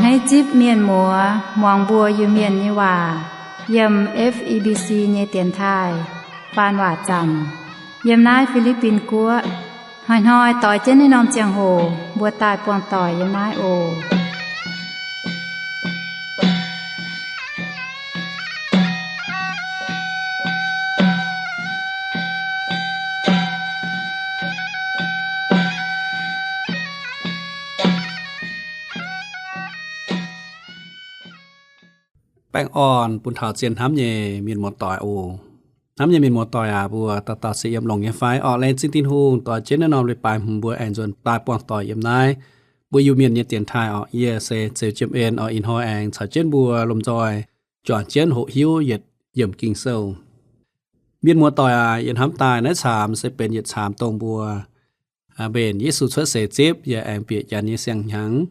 Hneiv zipv mienh muoz muangx mbuo Iu-Mienh nyei waac yiem F E B C nyei dienx taaih faan waac zaamc yiem naaiv Fi^li^bin Guoqv. Hnoi-hnoi doix jienv naaiv norm ziangh hoc mbuo daaih buangh doic yiem naaiv oc. Baengh orn bun taux zien hnamv nyei mienh muoz-doic oc. Hnamv nyei mienh muoz-doic aac, mbuo dauh dauh se yiem longx nyei fai? Orqc, laengz zingh Tin-Hungh doix jienv naaiv norm leiz-baaix hmz mbuo aengx nzuonx daaih buangh doic yiem naaiv mbuo Iu-Mienh nyei dienx taaih orqc. Yie se Zeux Jiem En orqc. Ih hnoi aengx caux jienv mbuo lomh nzoih juangc jienv hoqc hiuv yietc yiemc Ging-Sou. Mienh muoz-doic aac, yie hnamv daaih naaiv caamx se benx yietc caamx dongh mbuo mbenc Yesu cuotv seix zipv yaac aengx bieqc janx nyei siang-hnyangx.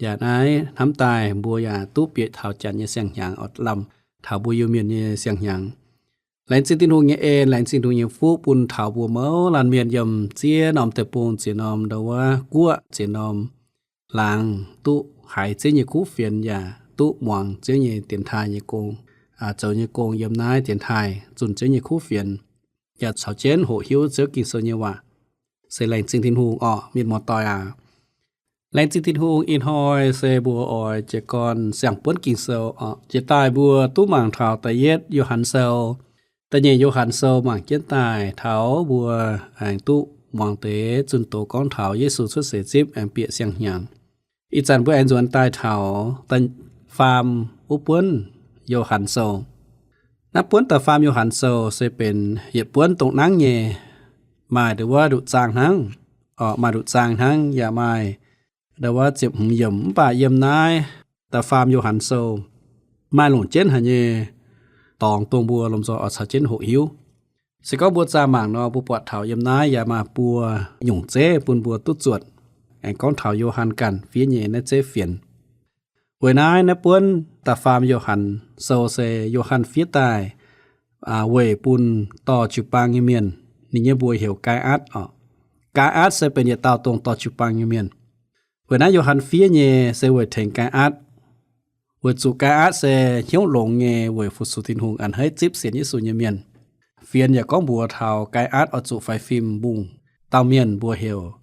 Yaac naaiv hnamv daaih mbuo yaac duqv bieqc taux janx nyei siang-hnyangx, orqc, lamh taux mbuo Iu-Mienh nyei siang-hnyangx. Laengz zingh Tin-Hungh nyei en, laengz zingh Tin-Hungh nyei fuqv bun taux mbuo mouz laanh mienh yiem ziex norm deic-bung, ziex norm ndau wuov guoqv, ziex norm laangz duqv haiz Ziouv nyei kuv fienx yaac duqv muangx Ziouv nyei dienx taaih nyei gong, zoux nyei gong yiem naaiv dienx taaih zunh Ziouv nyei kuv fienx, yaac caux jienv hoqc hiuv Ziouv Ging-Sou nyei waac. Se laengz zingh Tin-Hungh orqc, mienh muoz-doic aac. Laengz zingh Tin-Hungh, ih hnoi se mbuo oix jiez gorn siang-buonv Ging-Sou orqc. Jiex daaih mbuo duqv mangc taux da'yietv Yo^han Sou, da'nyeic Yo^han Sou mangc jienv daaih taux mbuo aengx duqv muangx deix zunh doz gorngv taux Yesu cuotv seix zipv aengx bieqc siang-hnyangx. Ih zanc mbuo aengx nzuonx daaih taux da'faam wuov buonv Yo^han Sou. Naaiv buonv da'faam Yo^han Sou se benx yietc buonv dongh nangv nyei, maaih ndau wuov nduqc zaang hnangv, orqc, maaih nduqc zaang hnangv, yaac maaih ndau wuov ziepc hmz yiemc. Mv baac yiem naaiv da'faam Yo^han Sou maaih longc jienv haaix nyei dorngx dongh mbuo lomh nzoih oix caux jienv hoqc hiuv. Se gorngv mbuo zaah mangc nor, mbuo buatc taux yiem naaiv yaac maaih buo nyungc zeiv bun mbuo duqv zuotc, aengx gorngv taux Yo^han ganh fiev nyei naaiv zeiv fienx. Weic naaiv, naaiv buonv da'faam Yo^han Sou se Yo^han fiev daaih weic bun dorh jiu-baang nyei mienh, ninh nyei mbuox heuc Gaai^atv orqc. Gaai^atv se benx yietc dauh dongh dorh jiu-baang nyei mienh. Weic naaiv Yo^han fiev nyei se weic tengx Gaai^atv, weic zuqc Gaai^atv se hnyouv longx nyei weic fu-sux Tin-Hungh, a'hneiv zipv sienx Yesu nyei mienh. Fienx yaac gorngv mbuox taux Gaai^atv oix zuqc faix fim mbungh dauh mienh mbuox heuc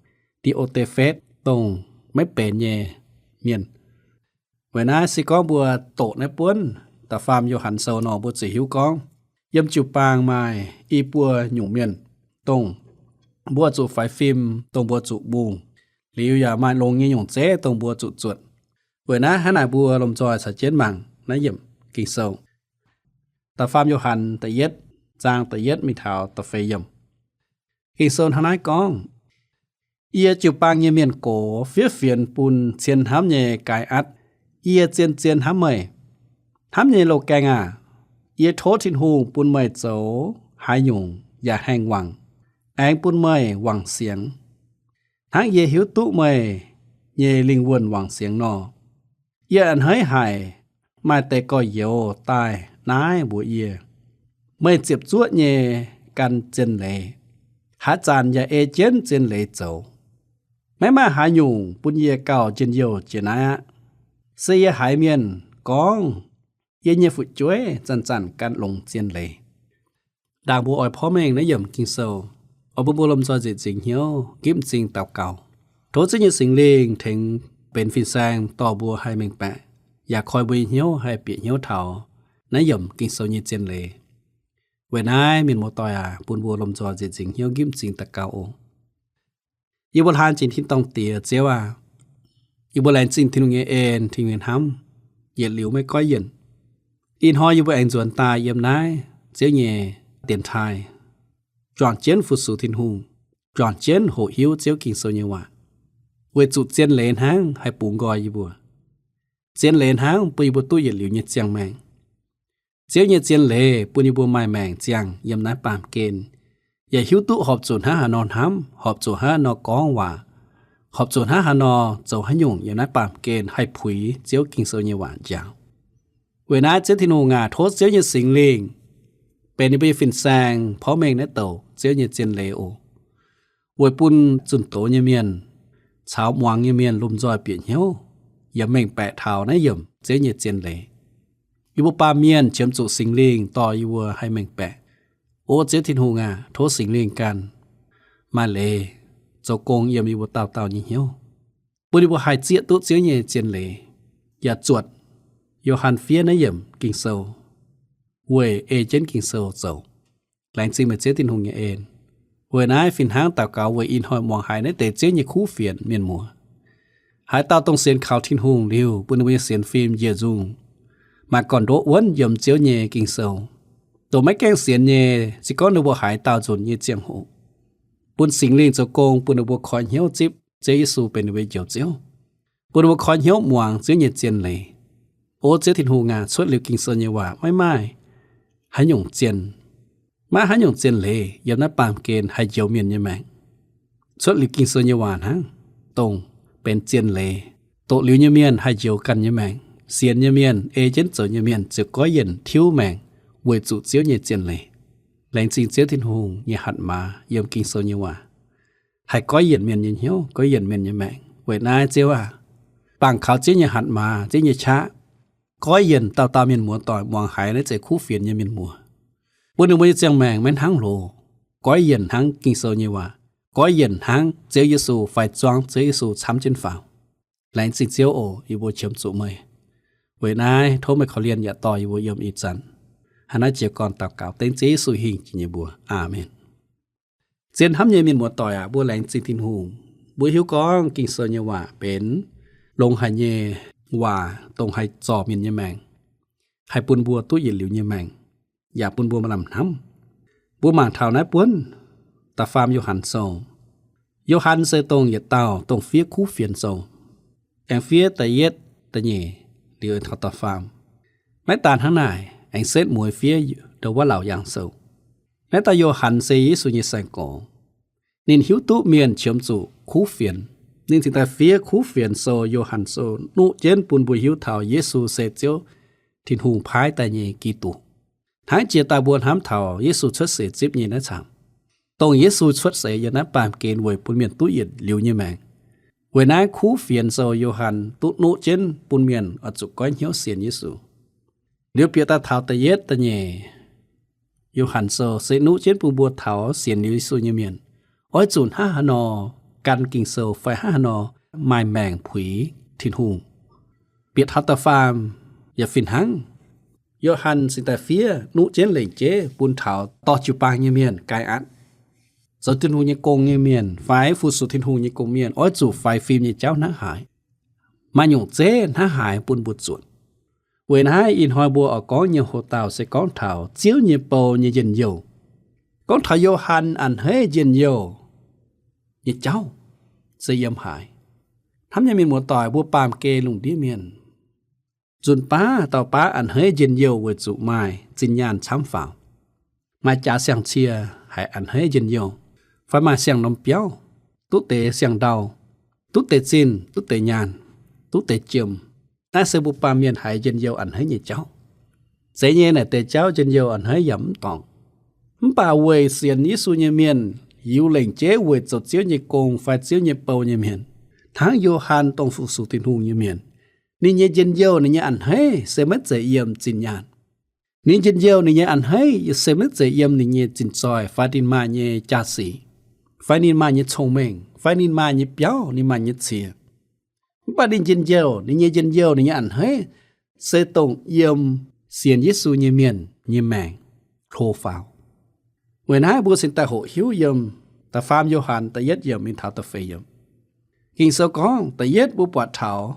Ndi^o^de^fetv, dongh maiv benx nyei mienh. Weic naaiv se gorngv mbuo doqc naaiv buonv da'faam Yo^han Sou nor, mbuo ziouc hiuv gorngv yiem jiu-baang maaih i buo nyungc mienh, dongh mbuo zuqc faix fim, dongh mbuo zuqc mbungh, liuz yaac maaih longx nyei nyungc zeiv dongh mbuo zuqc zuotc. Weic naaiv hnangv naaic mbuo lomh nzoih caux jienv mangc naaiv yiemc Ging-Sou. Da'faam Yo^han da'yietv zaang da'yietv mingh taux da'feix yiemc. Ging-Sou hnangv naaiv gorngv, Yie jiu-baang nyei mienh gox fiev fienx bun cien hnamv nyei Gaai^atv, yie zien-zien hnamv meih. Hnamv nyei loz-gaeng aah! Yie tov Tin-Hungh bun meih zoux haaix nyungc yaac haengh wangc, aengx bun meih wangc siangx, hnangv yie hiuv duqv meih nyei lingh wuonh wangc siangx nor. Yie a'hneiv haic maaih deix gorx-youz daaih naaiv mbuox yie, meih ziepc zuoqv nyei gan zien leiz, haaix zanc yaac ei jienv zien leiz zoux. Maiv maaih haaix nyungc bun yie gauh njien-youh jiex naaiv aqv. Se yie haiz mienh gorngv, yie nyei fu'jueiv zanc-zanc gan longx zien leiz. Ndaangc mbuo oix porv mengh naaiv yiemc Ging-Sou, oix bun mbuo lomh nzoih nzieqc nzingc hnyouv, nqipv m'zing daux gaux, tov Ziouv nyei Singx Lingh tengx benx fin-saeng dorh mbuo haih mengh baeqc, yaac koi mbuo nyei hnyouv haih bieqc hnyouv taux naaiv yiemc Ging-Sou nyei zien leiz. Weic naaiv, mienh muoz-doic aac, bun mbuo lomh nzoih nzieqc nzingc hnyouv, nqipv m'zing daux gaux oc. Yie mbuo hlaang jiex tin-dorngh Diex, Ziouv aac, yie mbuo laengz zingh Tin-Hungh nyei en, Tin-Hungh nyei hnamv, yietc liuz maiv goiv yienc. Ih hnoi yie mbuo aengx nzuonx daaih yiem naaiv Ziouv nyei dienx taaih, juangc jienv fu-sux Tin-Hungh, juangc jienv hoqc hiuv Ziouv Ging-Sou nyei waac, weic zuqc zien leiz hnangv haih bungx nqoi yie mbuo. Zien leiz hnangv bun yie mbuo duqv yietc liuz nyei ziangh maengc. Ziouv nyei zien leiz bun yie mbuo maaih maengc ziangh yiem naaiv baamh gen, yaac hiuv duqv horpc zuqc hnangv haaix nor hnamv, horpc zuqc hnangv haaix nor gorngv waac, horpc zuqc hnangv haaix nor zoux haaix nyungc yiem naaiv baamh gen haih puix Ziouv Ging-Sou nyei waac njaaux. Weic naaiv, Ziouv Tin-Hungh aac, tov Ziouv nyei Singx Lingh benx yie mbuo nyei fin-saeng porv mengh naaiv douc Ziouv nyei zien leiz oc, weic bun zunh doz nyei mienh caux muangx nyei mienh lomh nzoih bieqc hnyouv, yaac mengh baeqc taux naaiv yiemc Ziouv nyei zien leiz. Yie mbuo baamh mienh qiemx zuqc Singx Lingh dorh yie mbuo haih mengh baeqc. O Ziouv Tin-Hungh aac, tov Singx Lingh ganh maaih leiz zoux gong yiem yie mbuo dauh dauh nyei hnyouv, bun yie mbuo haih zieqv duqv Ziouv nyei zien leiz, yaac zuotc Yo^han fiev naaiv yiemc Ging-Sou weic ei jienv Ging-Sou zoux. Laengz zingh meih Ziouv Tin-Hungh nyei en. Weic naaiv fih hnangv daux gaux weic ih hnoi muangx haiz naaiv deix Ziouv nyei kuv fienx mienh muoz. Haaix dauh dongh sienx kaux Tin-Hungh liuz, bun ninh mbuo nyei sienx fim njiec nzungh, maaih gorn-ndoqv wuonv yiem Ziouv nyei Ging-Sou. Dongh maiv gaengh sienx nyei, se gorngv ninh mbuo haaix dauh nzunc nyei ziangh hoc, bun Singx Lingh zoux gong bun ninh mbuo koi hnyouv zipv Ziouv Yesu benx ninh mbuo nyei Njoux Ziouv, bun ninh mbuo koi hnyouv muangx Ziouv nyei zien leiz. O Ziouv Tin-Hungh aac, cuotv liuz Ging-Sou nyei waac maiv maaih haaix nyungc zien, maiv haaix nyungc zien leiz yiem naaiv baamh gen haih njoux mienh nyei maengc. Cuotv liuz Ging-Sou nyei waac hnangv, dongh benx zien leiz, doqc liuz nyei mienh haih njoux ganh nyei maengc. Sienx nyei mienh, ei jienv zoux nyei mienh ziouc goiv yienc tiuv maengc weic zuqc Ziouv nyei zien leiz. Laengz zingh Ziouv Tin-Hungh nyei hatc maaz yiem Ging-Sou nyei waac haih goiv yienc mienh nyei hnyouv, goiv yienc mienh nyei maengc. Weic naaiv Ziouv aac, bangc kaux Ziouv nyei hatc maaz, Ziouv nyei qaqv, goiv yienc dauh dauh mienh muoz-doic muangx haiz naaiv deix kuv fienx nyei mienh muoz, bun ninh mbuo nyei ziangh maengc maiv hnangv loz, goiv yienc hnangv Ging-Sou nyei waac, goiv yienc hnangv Ziouv Yesu fai zuangv Ziouv Yesu camv jienv faaux. Laengz zingh Ziouv oc. Yie mbuo qiemx zuqc meih. Weic naaiv tov meih korv-lienh yaac dorh yie mbuo yiem ih zanc. Hnangv naaiv jiez gorn daux gaux dengv Ziouv Yesu hingh jiex nyei mbuox. Aamen. Zien hnamv nyei mienh muoz-doic aac, mbuo laengz zingh Tin-Hungh. Mbuo hiuv gorngv Ging-Sou nyei waac benx longx haic nyei waac, dongh haih zorc mienh nyei maengc, haih bun mbuo duqv yietc liuz nyei maengc, yaac bun mbuo maaih lamh hnamv. Mbuo mangc taux naaiv buonv da'faam Yo^han Sou. Yo^han se dongh yietc dauh dongh fiev kuv fienx sou, aengx fiev da'yietv, da'nyeic, liuz taux da'faam. Maiv daan hnangv naaic, aengx setv mueiz fiev Ndo Wuov Laauc Yaangh Sou. Naaiv dauh Yo^han se Yesu nyei sai-gorx. Ninh hiuv duqv mienh qiemx zuqc kuv fienx. Ninh cingx daaih fiev kuv fienx sou, Yo^han Sou, nuqv jienv bun mbuo hiuv taux Yesu se Ziouv Tin-Hungh paaiv daaih nyei Giduc. Hnangv jiex daaih mbuo hnamv taux Yesu cuotv seix zipv nyei naaiv camv, dongh Yesu cuotv seix yiem naaiv baamh gen weic bun mienh duqv yietc liuz nyei maengc. Weic naaiv kuv fienx sou Yo^han duqv nuqv jienv bun mienh oix zuqc goiv hnyouv sienx Yesu. Liuz bieqc daaih taux da'yietv, da'nyeic Yo^han Sou se nuqv jienv bun mbuo taux sienx liuz Yesu nyei mienh oix zuqc hnangv haaix nor gan Ging-Sou fai hnangv haaix nor maaih maengc puix Tin-Hungh. Bieqc taux da'faam yaac fih hnangv. Yo^han cingx daaih fiev nuqv jienv lengc jeiv bun taux dorh jiu-baang nyei mienh, Gaai^atc, zoux Tin-Hungh nyei gong nyei mienh fai fu-sux Tin-Hungh nyei gong mienh oix zuqc faix fim nyei jauv hnangv haaix. Maaih nyungc zeiv hnangv haaix bun mbuo zuotc. Weic naaiv ih hnoi mbuo oix gorngv nyei hoc-dauh se gorngv taux Ziouv nyei bou nyei njien-youh. Gorngv taux Yo^han a'hneiv njien-youh nyei jauv se yiem haaix. Hnamv nyei mienh muoz-doic, mbuo baamh gen lungh ndiev mienh, nzunc baav dauh baav a'hneiv njien-youh weic zuqc maaih zinh nyaanh camv faaux. Maaih jaax siang-cie haiz a'hneiv njien-youh, fai maaih siang-norm biauv, duqv deix siang-ndau, duqv deix zinh, duqv deix nyaanh, duqv deix jiem. Naaiv se mbuo baamh mienh haiz njien-youh a'hneiv nyei jauv. Zeiz nyei naaic deix jauv njien-youh a'hneiv yaac mv dorngc. Mv baac weic sienx Yesu nyei mienh, yiuc lengc jeiv weic zoux Ziouv nyei gong fai Ziouv nyei bou nyei mienh, hnangv Yo^han dongh fu-sux Tin-Hungh nyei mienh, ninh nyei njien-youh, ninh nyei a'hneiv se maiv zeiz yiem zinh nyaanh. Ninh njien-youh, ninh nyei a'hneiv se maiv zeiz yiem ninh nyei zinh zoih fai ninh maaih nyei jaa-sic, fai ninh maaih nyei cong-mengh, fai ninh maaih nyei biauv, ninh maaih nyei cie. Mv baac ninh njien-youh, ninh nyei njien-youh, ninh nyei a'hneiv se dongh yiem sienx Yesu nyei mienh nyei maengc hlo faaux. Weic naaiv mbuo cingx daaih hoqc hiuv yiem da'faam Yo^han da'yietv yiemc mingh taux da'feix yiemc. Ging-Sou gorngv da'yietv mbuo buatc taux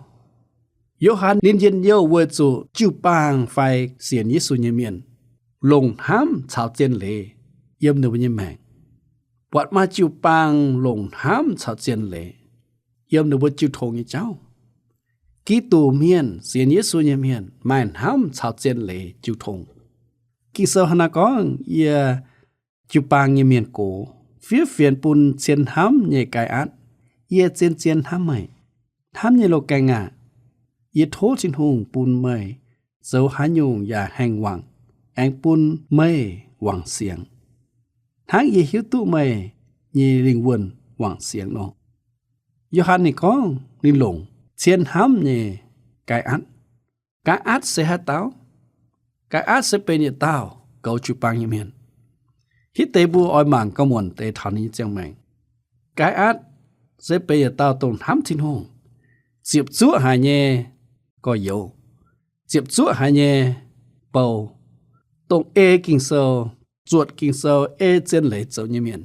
Yo^han ninh njien-youh weic zuqc jiu-baang fai sienx Yesu nyei mienh longc hnamv caux zien leiz yiem ninh mbuo nyei maengc. Buatc maaih jiu-baang longc hnamv caux zien leiz yiem ninh mbuo jiu tong nyei jauv. Giduc mienh, sienx Yesu nyei mienh maaih hnamv caux zien leiz jiu tong. Ging-Sou hnangv naaiv gorngv, yie jiu-baang nyei mienh gox, fiev fienx bun cien hnamv nyei Gaai^atc, yie zien-zien hnamv meih. Hnamv nyei loz-gaeng aah! Yie tov Tin-Hungh bun meih zoux haaix nyungc yaac haengh wangc, aengx bun meih wangc siangx, hnangv yie hiuv duqv meih nyei lingh wuonh wangc siangx nor. Yo^han ninh gorngv ninh longc cien hnamv nyei Gaai^atc. Gaai^atc se haaix dauh? Gaai^atc se benx yietc dauh goux jiu-baang nyei mienh. Hitv deix mbuo oix mangc gauh muonc deix taux ninh nyei ziangh maengc. Gaai^atc se benx yietc dauh dongh hnamv Tin-Hungh, ziepc zuoqv haic nyei gorx-youz, ziepc zuoqv haic nyei bou, dongh ei Ging-Sou, zuotc Ging-Sou, ei zien leiz zoux nyei mienh.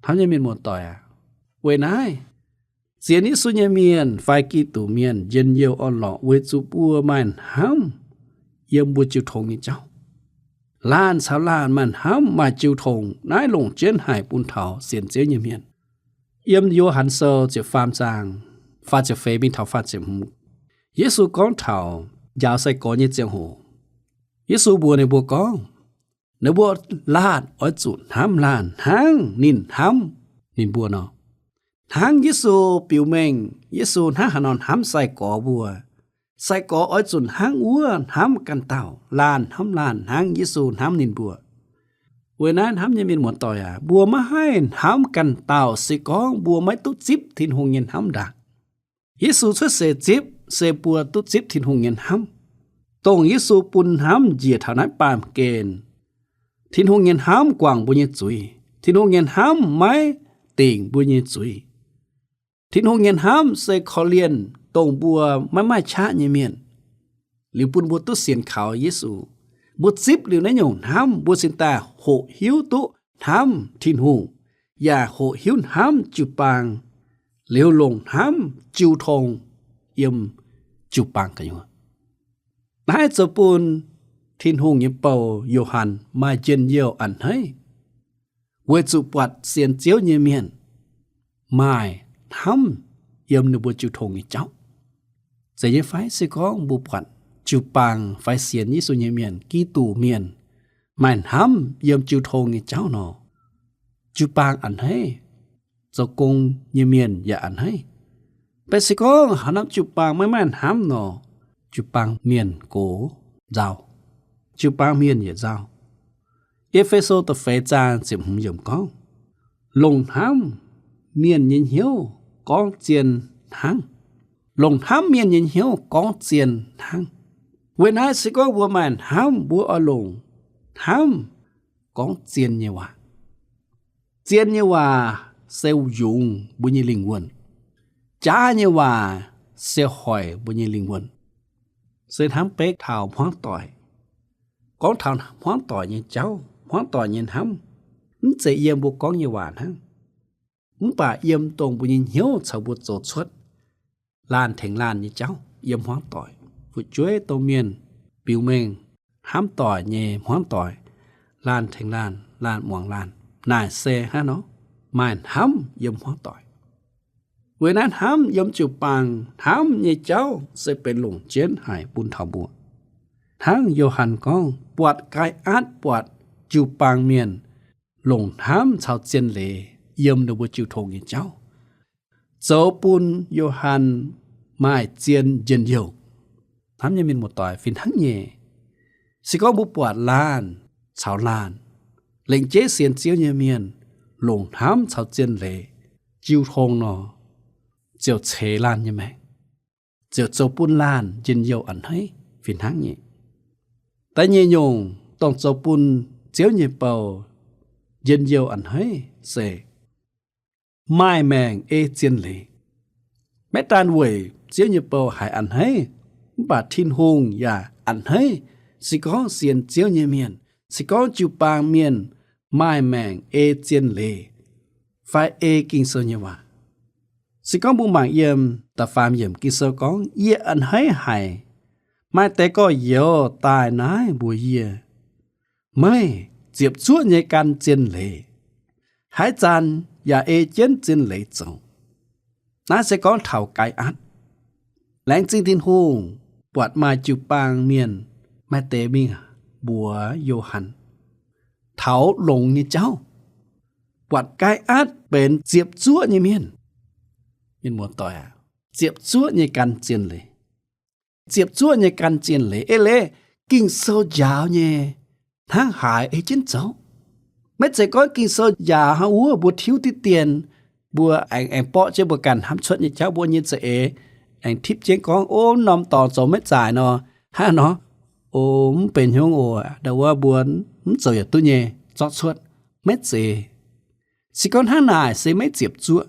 Hnamv nyei mienh muoz-doic aac, weic naaiv sienx Yesu nyei mienh fai Giduc mienh njien-youh orn-lorqc weic zuqc mbuo maaih hnamv yiem mbuo jiu tong nyei jauv. Laanh caux laanh maaih hnamv maaih jiu tong, naaiv longc jienv haic bun taux sienx Ziouv nyei mienh. Yiem Yo^han Sou ziepc faam zaang faah ziepc feix mingh taux faah ziepc hmz, Yesu gorngv taux njaaux sai-gorx nyei ziangh hoc, Yesu mbuox ninh mbuo gorngv, ninh mbuo laanh oix zuqc hnamv laanh hnangv ninh hnamv ninh mbuo nor. Hnangv Yesu biux mengh, Yesu hnangv haaix nor hnamv sai-gorx mbuo, sai-gorx oix zuqc hnangv wuov hnamv ganh dauh, laanh hnamv laanh hnangv Yesu hnamv ninh mbuo. Weic naaiv hnamv nyei mienh muoz-doic aac, mbuo maiv haih hnamv ganh dauh se gorngv mbuo maiv duqv zipv Tin-Hungh nyei hnamv ndaangc. Yesu cuotv seix zipv se mbuo duqv zipv Tin-Hungh nyei hnamv. Dongh Yesu bun hnamv njiec taux naaiv baamh gen, Tin-Hungh nyei hnamv guangc mbuo nyei zuiz. Tin-Hungh nyei hnamv maiv dingc mbuo nyei zuiz. Tin-Hungh nyei hnamv se korv-lienh dongh mbuo maiv maaih qaqv nyei mienh, liuz bun mbuo duqv sienx kaux Yesu. Mbuo zipv liuz naaiv nyungc hnamv, mbuo cingx daaih hoqc hiuv duqv hnamv Tin-Hungh, yaac hoqc hiuv hnamv jiu-baang, liuz longc hnamv jiu tong yiem jiu-baang gu'nyuoz. Naaiv zoux bun Tin-Hungh nyei bou Yo^han maaih njien-youh a'hneiv, weic zuqc buatc sienx Ziouv nyei mienh maaih hnamv yiem ninh mbuo jiu tong nyei jauv. Zeiz nyei fai? Se gorngv mbuo buatc jiu-baang fai sienx Yesu nyei mienh, Giduc mienh, maaih hnamv yiem jiu tong nyei jauv nor, jiu-baang a'hneiv, zoux gong nyei mienh yaac a'hneiv. Mv baac se gorngv haaix norm jiu-baang maiv maaih hnamv nor, jiu-baang mienh gox nzauh, jiu-baang mienh yietc nzauh. E^fe^so da'feix zaang ziepc hmz yiemc gorngv, longc hnamv mienh nyei hnyouv gorngv zien hnangv. Longc hnamv mienh nyei hnyouv gorngv zien hnangv. Weic naaiv se gorngv mbuo maaih hnamv, mbuo oix longc hnamv gorngv zien nyei waac. Zien nyei waac se yungz mbuo nyei lingh wuonh. Jaav nyei waac se hoic mbuo nyei lingh wuonh. Se hnamv beiv taux hmuangv doic. Gorngv taux hmuangv doic nyei jauv, hmuangv doic nyei hnamv, mv zeiz yiem mbuo gorngv nyei waac hnangv, mv baac yiem dongh mbuo nyei hnyouv caux mbuo zoux cuotv laanh tengx laanh nyei jauv yiem hmuangv doic. Fu'jueiv domh mienh biux mengh hnamv doic nyei hmuangv doic, laanh tengx laanh, laanh muangx laanh, naaic se hnangv nor maaih hnamv yiem hmuangv doic. Weic naaiv hnamv yiem jiu-baang, hnamv nyei jauv se benx longc jienv haic bun taux mbuo. Hnangv Yo^han gorngv, buatc Gaai^atc, buatc jiu-baang mienh longc hnamv caux zien leiz yiem ninh mbuo jiu tong nyei jauv, zoux bun Yo^han maaih zien njien-youh. Hnamv nyei mienh muoz-doic, fih hnangv nyei, se gorngv mbuo buatc laanh caux laanh, lengc jeiv sienx Ziouv nyei mienh, longc hnamv caux zien leiz jiu tong nor, ziouc ceix laanh nyei maengc, ziouc zoux bun laanh njien-youh a'hneiv fih hnangv nyei. Da'nyeic nyungc, dongh zoux bun Ziouv nyei bou njien-youh a'hneiv se maaih maengc ei zien leiz. Maiv daan weic Ziouv nyei bou haiz a'hneiv, mv baac Tin-Hungh yaac a'hneiv, se gorngv sienx Ziouv nyei mienh, se gorngv jiu-baang mienh maaih maengc ei zien leiz fai ei Ging-Sou nyei waac. Se gorngv mbuo mangc yiem da'faam yiemc Ging-Sou gorngv, yie a'hneiv haic maaih deix gorx-youz daaih naaiv mbuox yie, meih ziepc zuoqv nyei gan zien leiz, haaix zanc yaac ei jienv zien leiz zoux. Naaiv se gorngv taux Gaai^atc. Laengz zingh Tin-Hungh, buatc maaih jiu-baang mienh maaih deix mingh mbuox Yo^han taux longx nyei jauv, buatc Gaai^atc benx ziepc zuoqv nyei mienh. Mienh muoz-doic aac, ziepc zuoqv nyei gan zien leiz. Ziepc zuoqv nyei gan zien leiz, eix leiz Ging-Sou njaaux nyei hnangv haaix ei jienv zoux. Maiv zeiz gorngv Ging-Sou njaaux hnangv wuov mbuo tiuv diqv dien, mbuo aengx, aengx borqv jienv mbuo ganh hnamv cuotv nyei jauv, mbuo nyei za'eix aengx tipv jienv gorngv, O, norm dorngx zoux maiv zaaic nor, hnangv nor, o, mv benx hnyouv oc, ndau wuov mbuo mv zoux yaac duqv nyei, zorqv cuotv, maiv zeiz. Se gorngv hnangv naaic se maiv ziepc zuoqv.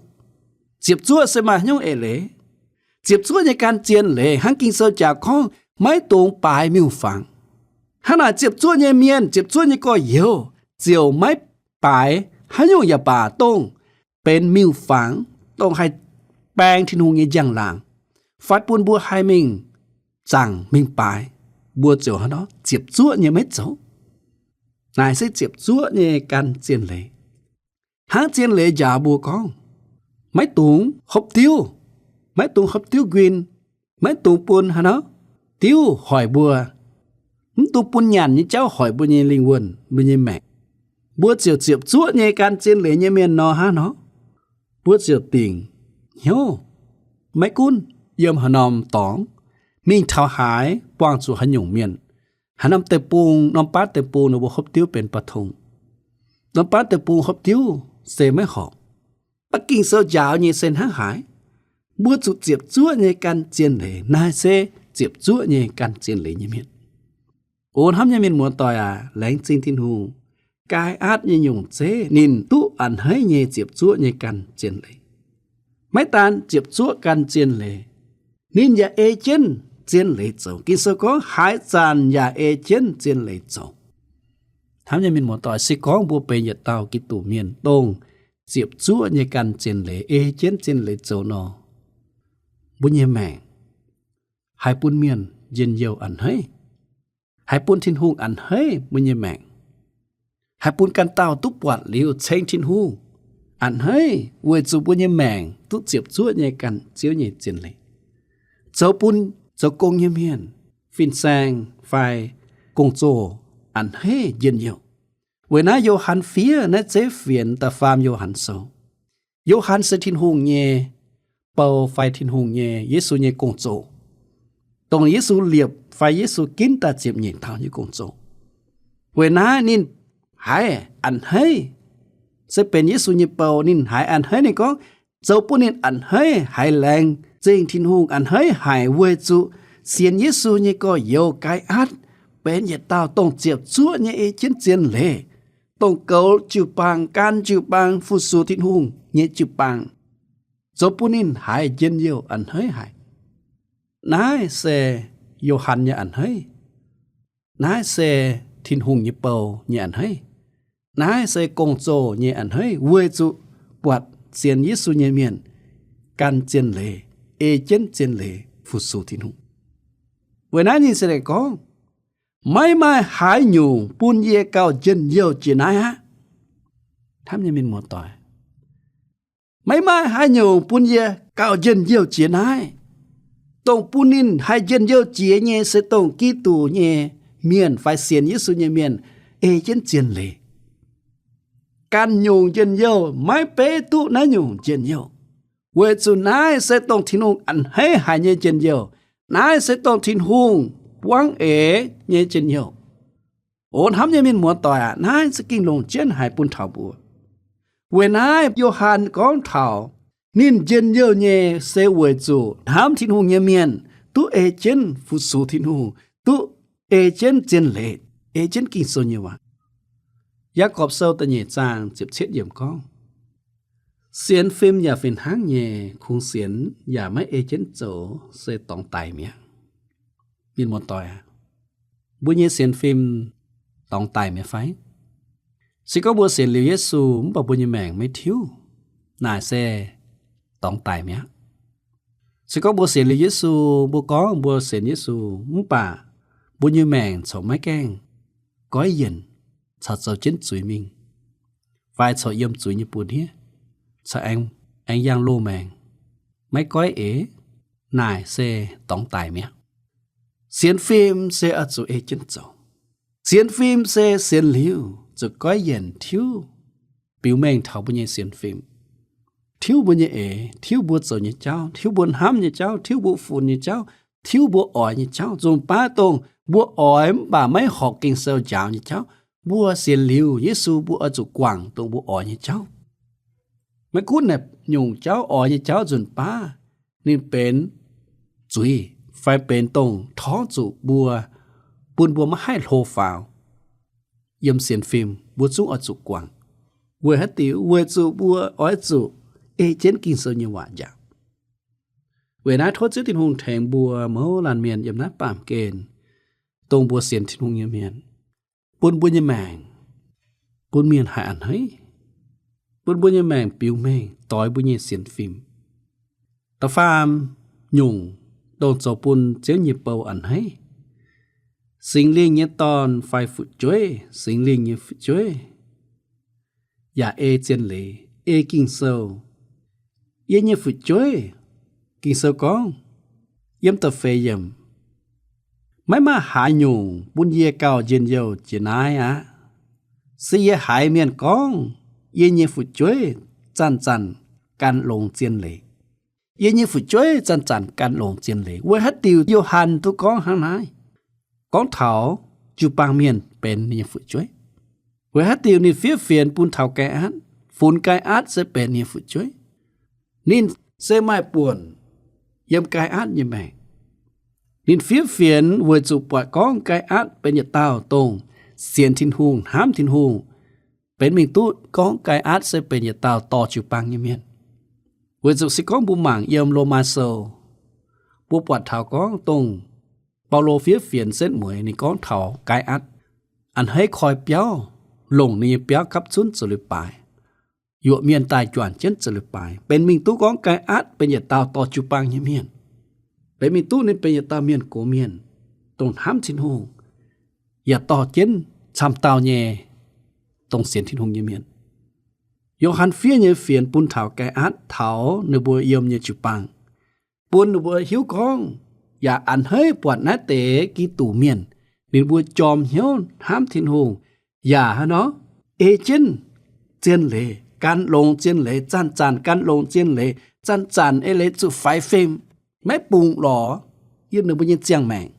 Ziepc zuoqv se maaih hnyouv eix leiz. Ziepc zuoqv nyei gan zien leiz hnangv Ging-Sou jaax gorngv, maiv dungx baaix miuc-fangx. Hnangv naaic ziepc zuoqv nyei mienh, ziepc zuoqv nyei gorx-youz ziouc maiv baaix haaix nyungc yaac baac dongh benx miuc-fangx, dongh haih baeng Tin-Hungh nyei njang-laangc, fai bun mbuo haih mingh zaangc mingh baaix, mbuo ziouc hnangv nor ziepc zuoqv nyei maiv zoux. Naaic se ziepc zuoqv nyei gan zien leiz. Hnangv zien leiz njaaux mbuo gorngv, maiv dungx hopv diuv, maiv dungx hopv diuv nquin, maiv dungx bun hnangv nor diuv hoic mbuo, mv dungx bun nyanc nyei jauv hoic mbuo nyei lingh wuonh, mbuo nyei maengc. Mbuo ziouc ziepc zuoqv nyei gan zien leiz nyei mienh nor hnangv nor, mbuo ziouc dingc hnyouv, maiv gunv yiem haaix norm dorngx, mingh taux haaix, buangh zuqc haaix nyungc mienh, haaix norm deic-bung, norm baav deic-bung nor mbuo hopv diuv benx ba'tongx. Norm baav deic-bung hopv diuv se maiv horpc. Mv baac Ging-Sou njaaux nyei se hnangv haaix? Mbuo zuqc ziepc zuoqv nyei gan zien leiz. Naaiv se ziepc zuoqv nyei gan zien leiz nyei mienh. O hnamv nyei mienh muoz-doic aac, laengz zingh Tin-Hungh, Gaai^atc nyei nyungc zeiv ninh duqv a'hneiv nyei ziepc zuoqv nyei gan zien leiz. Maiv daan ziepc zuoqv gan zien leiz, ninh yaac ei jienv zien leiz zoux. Ging-Sou gorngv haaix zanc yaac ei jienv zien leiz zoux. Hnamv nyei mienh muoz-doic, se gorngv mbuo benx yietc dauh Giduc mienh dongh ziepc zuoqv nyei gan zien leiz, ei jienv zien leiz zoux nor, mbuo nyei maengc haih bun mienh njien-youh a'hneiv, haih bun Tin-Hungh a'hneiv mbuo nyei maengc, haih bun ganh dauh duqv buatc liuz ceng Tin-Hungh a'hneiv weic zuqc mbuo nyei maengc duqv ziepc zuoqv nyei gan Ziouv nyei zien leiz, zoux bun zoux gong nyei mienh, fin-saeng fai gong-zoh a'hneiv njien-youh. Weic naaiv Yo^han fiev naaiv zeiv fienx da'faam Yo^han Sou. Yo^han se Tin-Hungh nyei bou fai Tin-Hungh nyei, Yesu nyei gong-zoh, dongh Yesu liepc fai Yesu ginv daaih ziepc nyeic dauh nyei gong-zoh. Weic naaiv ninh haiz a'hneiv, se benx Yesu nyei bou, ninh haiz a'hneiv, ninh gorngv zoux bun ninh a'hneiv haiz laengz zingh Tin-Hungh a'hneiv haic weic zuqc sienx Yesu nyei gorx-youz Gaai^atc benx yietc dauh dongh ziepc zuoqv nyei ei jienv zien leiz, dongh goux jiu-baang, gan jiu-baang, fu-sux Tin-Hungh nyei jiu-baang, zoux bun ninh haiz njien-youh a'hneiv haic. Naaiv se Yo^han nyei a'hneiv. Naaiv se Tin-Hungh nyei bou nyei a'hneiv. Naaiv se gong-zoh nyei a'hneiv weic zuqc buatc sienx Yesu nyei mienh gan zien leiz, ei jienv zien leiz fu-sux Tin-Hungh. Weic naaiv ninh se gorngv, maiv maaih haaix nyungc bun yie gauh njien-youh jiex naaiv aqv. Hnamv nyei mienh muoz-doic, maiv maaih haaix nyungc bun yie gauh njien-youh jiex naaiv. Dongh bun ninh haih njien-youh jiex nyei se dongh Giduc nyei mienh fai sienx Yesu nyei mienh ei jienv zien leiz. Ganh nyungc njien-youh maiv beiv duqv naaiv nyungc njien-youh, weic zuqc naaiv se dongh Tin-Hungh a'hneiv haic nyei njien-youh. Naaiv se dongh Tin-Hungh buangv eix nyei njien-youh. O hnamv nyei mienh muoz-doic aac, naaiv za'gengh longc jienv haic bun taux mbuo. Weic naaiv Yo^han gorngv taux ninh njien-youh nyei se weic zuqc hnamv Tin-Hungh nyei mienh duqv ei jienv fu-sux Tin-Hungh, duqv ei jienv zien leiz, ei jienv Ging-Sou nyei waac. Yaagorpc Sou da'nyeic zaang ziepc cietv yiemc gorngv, sienx fim yaac fih hnangv nyei. Kungx sienx yaac maiv ei jienv zoux se dorngx daic mi'aqv. Mienh muoz-doic aac, mbuo nyei sienx fim dorngx daic mi'aqv fai? Se gorngv mbuo sienx liuz Yesu mv baac mbuo nyei maengc maiv tiuv, naaic se dorngx daic mi'aqv. Se gorngv mbuo sienx liuz Yesu, mbuo gorngv mbuo sienx Yesu, mv baac mbuo nyei maengc corc maiv gaengh goiv yienc caux zoux jienv zuiz mingh, fai corc yiem zuiz nyei buoz-hniev, corc aengx, aengx yangh loz-maengc, maiv goiv eix, naaic se dorngx daic mi'aqv. Sienx fim se oix zuqc ei jienv zoux. Sienx fim se sienx liuz zuqc goiv yienc tiuv biux mengh taux mbuo nyei sienx fim, tiuv mbuo nyei eix, tiuv mbuo zoux nyei jauv, tiuv mbuo hnamv nyei jauv, tiuv mbuo funx nyei jauv, tiuv mbuo oix nyei jauv. Nzunc baav dongh mbuo oix mv baac maiv horpc Ging-Sou njaaux nyei jauv, mbuo sienx liuz Yesu mbuo oix zuqc guangc dongh mbuo oix nyei jauv. Maiv gunv naaic nyungc jauv, oix nyei jauv nzunc baav ninh benx zuiz fai benx dongh torngv zuqc mbuo, bun mbuo maiv haih hlo faaux yiem sienx fim, mbuo zungv oix zuqc guangc. Weic haaix diuc? Weic zuqc mbuo oix zuqc ei jienv Ging-Sou nyei waac njaaux. Weic naaiv tov Ziouv Tin-Hungh tengx mbuo mouz laanh mienh yiem naaiv baamh gen, dongh mbuo sienx Tin-Hungh nyei mienh, bun mbuo nyei maengc, bun mienh haih a'hneiv, bun mbuo nyei maengc biux mengh doix mbuo nyei sienx fim. Da'faam nyungc, dongh zoux bun Ziouv nyei bou a'hneiv, Singx Lingh nyei Dorn fai fu'jueiv, Singx Lingh nyei fu'jueiv yaac ei zien leiz, ei Ging-Sou. Yie nyei fu'jueiv, Ging-Sou gorngv, yiem da'feix yiemc, maiv maaih haaix nyungc bun yie gauh njien-youh jiex naaiv aqv. Se yie haiz mienh gorngv, yie nyei fu'jueiv zanc-zanc gan longx zien leiz. Yie nyei fu'jueiv zanc-zanc gan longx zien leiz. Weic haaix diuc Yo^han duqv gorngv hnangv naaiv? Gorngv taux jiu-baang mienh benx ninh nyei fu'jueiv. Weic haaix diuc ninh fiev fienx bun taux Gaai^atc, funx Gaai^atc se benx ninh nyei fu'jueiv? Ninh se maaih buonc yiem Gaai^atc nyei maengc. Ninh fiev fienx weic zuqc buatc gorngv Gaai^atc benx yietc dauh dongh sienx Tin-Hungh, hnamv Tin-Hungh, benx mingh duqv gorngv Gaai^atc se benx yietc dauh dorh jiu-baang nyei mienh. Weic zuqc se gorngv mbuo mangc yiem Lomaa Sou, mbuo buatc taux gorngv dongh Baulo fiev fienx setv mueiz ninh gorngv taux Gaai^atc a'hneiv koi biauv, longc ninh nyei biauv gapv zunv zoux leiz-baaix, yuoqc mienh daaih juangc jienv zoux leiz-baaix, benx mingh duqv gorngv Gaai^atc benx yietc dauh dorh jiu-baang nyei mienh. Benx mingh duqv ninh benx yietc dauh mienh gox mienh, dongh hnamv Tin-Hungh, yaac dorh jienv camv dauh nyei dongh sienx Tin-Hungh nyei mienh. Yo^han fiev nyei fienx bun taux Gaai^atc taux ninh mbuo yiem nyei jiu-baang, bun ninh mbuo hiuv gorngv yaac a'hneiv buatc naaiv deix Giduc mienh, ninh mbuo jorm hnyouv hnamv Tin-Hungh, yaac haaix nor, ei jienv zien leiz, gan longx zien leiz, zanc-zanc gan longx zien leiz, zanc-zanc ei leiz zuqc faix fim, maiv bungx lorz yiem ninh mbuo nyei ziangh maengc.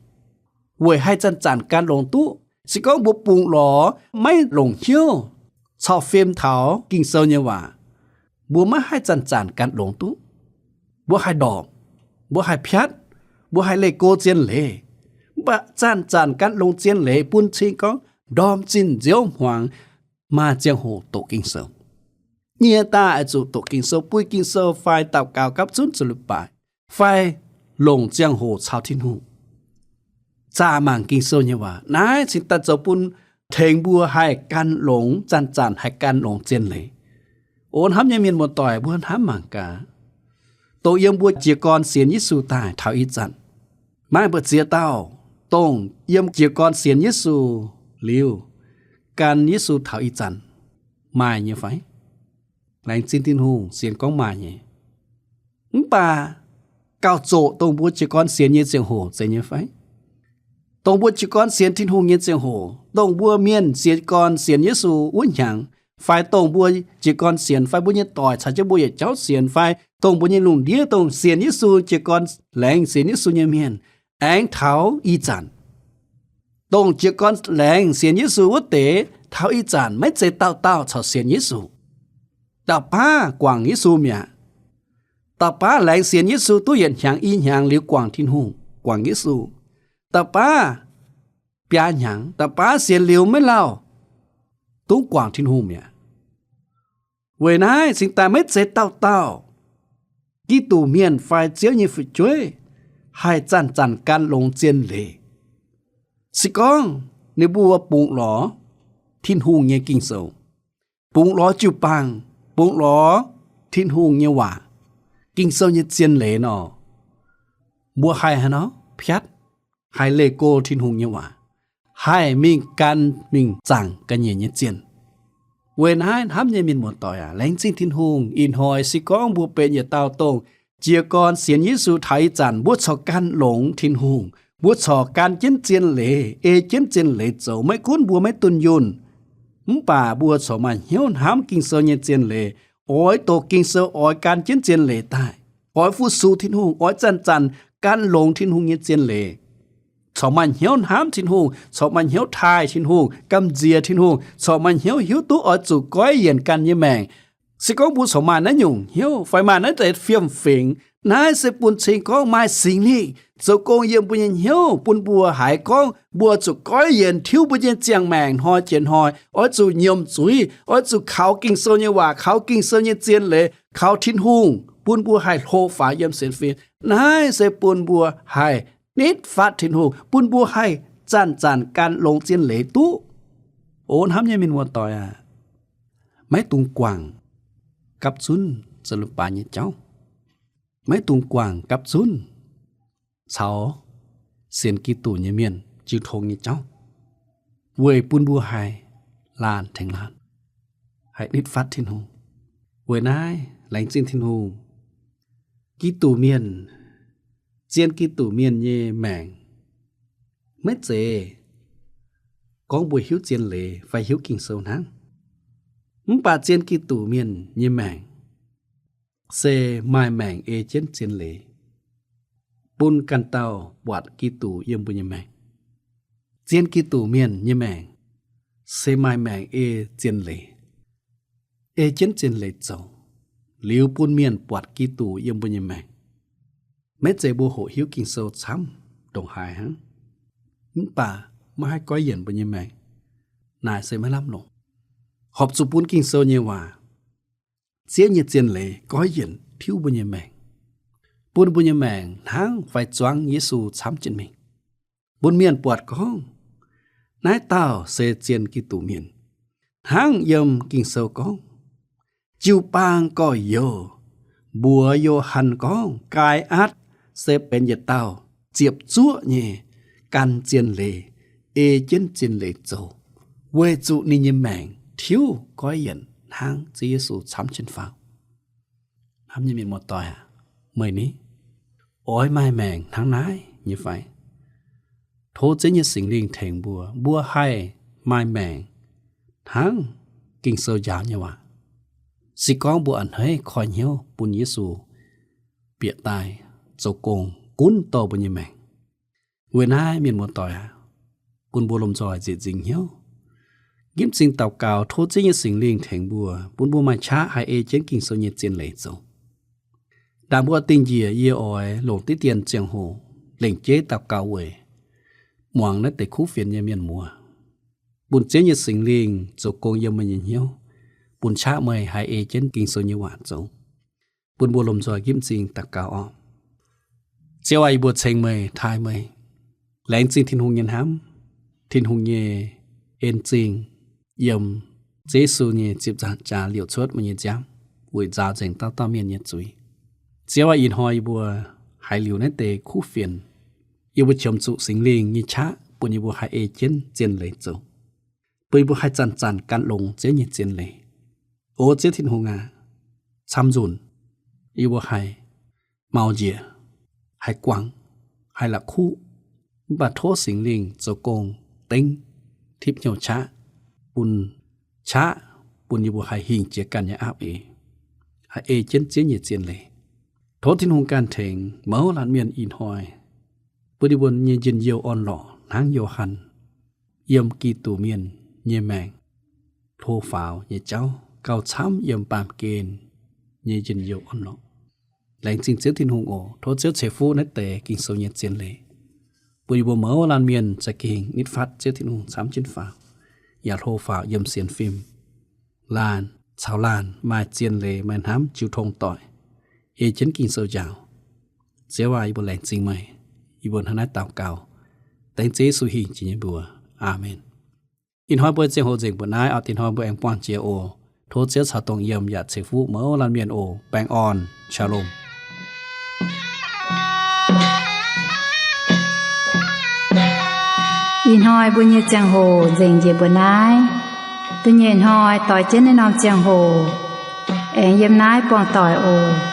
Weic haih zanc-zanc gan longx duqv. Se gorngv mbuo bungx lorz, maiv longc hnyouv cau fim taux Ging-Sou nyei waac, mbuo maiv haih zanc-zanc gan longx duqv. Mbuo haih ndorpc, mbuo haih piatv, mbuo haih leih go zien leiz. Mv baac zanc-zanc gan longx zien leiz bun cing gorngv ndorm zinh nziouv hmuangx maaih ziangh hoc doqc Ging-Sou. Yie daaih oix zuqc doqc Ging-Sou, buih Ging-Sou fai daux gaux gapv zunv zoux leiz-baaix, fai longc ziangh hoc caux Tin-Hungh zaah mangc Ging-Sou nyei waac. Naaiv cingx daaih zoux bun tengx mbuo haih gan longx, zanc-zanc haih gan longx zien leiz. O hnamv nyei mienh muoz-doic, mbuo hnamv mangc gaax, dongh yiem mbuo jiez gorn sienx Yesu daaih taux ih zanc, maaih mbu'ziex dauh dongh yiem jiez gorn sienx Yesu liuz, gan Yesu taux ih zanc, maaih nyei fai? Laengz zingh Tin-Hungh, sienx gorngv maaih nyei. Mv baac gauh zoqc dongh mbuo jiez gorn sienx nyei ziangh hoc zeiz nyei fai? Dongh mbuo jiez gorn sienx Tin-Hungh nyei ziangh hoc, dongh mbuo mienh jiez gorn sienx Yesu wuov hnyangx, fai dongh mbuo jiez gorn sienx, fai mbuo nyei doic caux jienv mbuo yietc jauv sienx, fai dongh mbuo nyei lungh ndiev dongh sienx Yesu, jiez gorn laengz sienx Yesu nyei mienh, aengx taux ih zanc, dongh jiez gorn laengz sienx Yesu wuov deix, taux ih zanc maiv zeiz dauh dauh caux sienx Yesu. Dauh baav guangc Yesu mi'aqv. Dauh baav laengz sienx Yesu duqv yietc hnyangx i hnyangx liuz guangc Tin-Hungh, guangc Yesu. Dauh baav biaa hnyangx, dauh baav sienx liuz maiv lauh, dungv guangc Tin-Hungh mi'aqv. Weic naaiv cingx daaih maiv zeiz dauh dauh Giduc mienh fai Ziouv nyei fu'jueiv haih zanc-zanc gan longx zien leiz. Se gorngv ninh mbuo bungx lorz Tin-Hungh nyei Ging-Sou, bungx lorz jiu-baang, bungx lorz Tin-Hungh nyei waac, Ging-Sou nyei zien leiz nor, mbuo haih haaix nor piatv, haih leih go Tin-Hungh nyei waac, haih mingh gan mingh zaangc ga'nyiec nyei zienh. Weic naaiv hnamv nyei mienh muoz-doic aac, laengz zingh Tin-Hungh. Ih hnoi se gorngv mbuo benx yietc dauh dongh jiez gorn sienx Yesu taux ih zanc, mbuo corc gan longx Tin-Hungh, mbuo corc gan jienv zien leiz, ei jienv zien leiz zoux. Maiv gunv mbuo maiv dunh yunh, mv baac mbuo corc maaih hnyouv hnamv Ging-Sou nyei zien leiz, oix doqc Ging-Sou, oix gan jienv zien leiz daaih, oix fu-sux Tin-Hungh, oix zanc-zanc gan longx Tin-Hungh nyei zien leiz, corc maaih hnyouv hnamv Tin-Hungh, corc maaih hnyouv taaih Tin-Hungh, gamh nziex Tin-Hungh, corc maaih hnyouv hiuv duqv oix zuqc goiv yienc ganh nyei maengc. Se gorngv mbuo corc maaih naaiv nyungc hnyouv fai maaih naaiv deix fiem-fingx, Naaiv se bun cing gorngv maaih Singx Lingh zoux gong yiem mbuo nyei hnyouv, bun mbuo haiz gorngv mbuo zuqc goiv yienc tiuv mbuo nyei ziangh maengc hnoi jiex hnoi, oix zuqc nyiemc zuiz, oix zuqc kaux Ging-Sou nyei waac, kaux Ging-Sou nyei zien leiz, kaux Tin-Hungh, bun mbuo haih hlo faaux yiem sienx fim. Naaiv se bun mbuo haih nitv fatv Tin-Hungh, bun mbuo haih zanc-zanc gan longx zien leiz duqv. O hnamv nyei mienh muoz-doic aac, maiv dungx guangc gapv zunv za'lunx baaix nyei jauv. Maiv dungx guangc gapv zunv caux sienx Giduc nyei mienh jiu tong nyei jauv, weic bun mbuo haih laanh tengx laanh, haih nitv fatv Tin-Hungh. Weic naaiv laengz zingh Tin-Hungh, Giduc mienh, zien Giduc mienh nyei maengc maiv zeiz gorngv mbuo hiuv zien leiz fai hiuv Ging-Sou hnangv. Mv baac zien Giduc mienh nyei maengc se maaih maengc ei jienv zien leiz, bun ganh dauh buatc Giduc yiem mbuo nyei maengc. Zien Giduc mienh nyei maengc se maaih maengc ei zien leiz, ei jienv zien leiz zoux, liuz bun mienh buatc Giduc yiem mbuo nyei maengc. Maiv zeiz mbuo hoqc hiuv Ging-Sou camv ndongc haaix hnangv, mv baac maiv haih goiv yienc mbuo nyei maengc. Naaic se maiv lamh longc. Horpc zuqc bun Ging-Sou nyei waac, Ziouv nyei zien leiz goiv yienc tiuv mbuo nyei maengc, bun mbuo nyei maengc hnangv fai zuangv Yesu camv jienv mingh, bun mienh buatc gorngv naaiv dauh se zien Giduc mienh. Hnangv yiem Ging-Sou gorngv, jiu-baang gorx-youz mbuox Yo^han gorngv, Gaai^atc se benx yietc dauh ziepc zuoqv nyei gan zien leiz, ei jienv zien leiz zoux, weic zuqc ninh nyei maengc tiuv goiv yienc hnangv Ziouv Yesu camv jienv faaux. Hnamv nyei mienh muoz-doic aac, meih ni oix maaih maengc hnangv naaiv nyei fai? Tov Ziouv nyei Singx Lingh tengx mbuo, mbuo haih maaih maengc hnangv Ging-Sou njaaux nyei waac. Se gorngv mbuo a'hneiv koiv hnyouv bun Yesu bieqc daaih zoux gong gunv dorh mbuo nyei maengc. Weic naaiv mienh muoz-doic aac, bun mbuo lomh nzoih nzieqc nzingc hnyouv, nqipv m'zing daux gaux tov Ziouv nyei Singx Lingh tengx mbuo, bun mbuo maaih qaqv haih ei jienv Ging-Sou nyei zien leiz zoux. Ndaangc mbuo dingh njiec yie oix longc diqv dien ziangh hoc lengc jeiv daux gaux weic muangx naaiv deix kuv fienx nyei mienh muoz, bun Ziouv nyei Singx Lingh zoux gong yiem meih nyei hnyouv, bun qaqv meih haih ei jienv Ging-Sou nyei waac zoux. Bun mbuo lomh nzoih nqipv m'zing daux gaux orqc. Ziouv aac, yie mbuo ceng meih, taaih meih. Laengz zingh Tin-Hungh nyei hnamv, Tin-Hungh nyei en zingh yiem Ziouv Yesu nyei ziepc nzaangc jaax liouc cuotv meih nyei nziaamv weic nzaaux nzengc dauh dauh mienh nyei zuiz. Ziouv aac, ih hnoi yie mbuo haiz liuz naaiv deix kuv fienx, yie mbuo qiemx zuqc Singx Lingh nyei qaqv bun yie mbuo haih ei jienv zien leiz zoux, bun yie mbuo haih zanc-zanc gan longx Ziouv nyei zien leiz. O Ziouv Tin-Hungh aac, camv nzunc yie mbuo haih mau njiec, haih guangc, haih la'kuqv, mv baac tov Singx Lingh zoux gong dengv tipv hnyouv qaqv, bun qaqv bun yie mbuo haih hingh jiex ganh nyei aapv eix, haih ei jienv Ziouv nyei zien leiz. Tov Tin-Hungh ganh tengx mouz laanh mienh ih hnoi, bun yie mbuo nyei njien-youh orn-lorqc hnangv Yo^han yiem Giduc mienh nyei maengc hlo faaux nyei jauv gauh camv yiem baamh gen nyei njien-youh orn-lorqc. Laengz zingh Ziouv Tin-Hungh oc. Tov Ziouv ceix fuqv naaiv deix Ging-Sou nyei zien leiz, bun yie mbuo mouz laanh mienh za'gengh nitv fatv Ziouv Tin-Hungh camv jienv faaux, yaac hlo faaux yiem sienx fim. Laanh caux laanh maaih zien leiz, maaih hnamv jiu tong doic, ei jienv Ging-Sou njaaux. Ziouv aac, yie mbuo laengz zingh meih. Yie mbuo hnangv naaiv daux gaux dengv Ziouv Yesu hingh jiex nyei mbuox. Aamen. Ih hnoi mbuo ziangh hoc nzengc mbuoqc naaiv oc. Dinh hnoi mbuo aengx buangh jiex oc. Tov Ziouv caux dongh yiem yaac ceix fuqv mouz laanh mienh oc. Baengh orn. Shalom. Ih hnoi mbuo nyei ziangh hoc nzengc njiec mbuoqc naaiv. Da'nyeic hnoi doix jienv naaiv norm ziangh hoc aengx yiem naaiv buangh doic oc.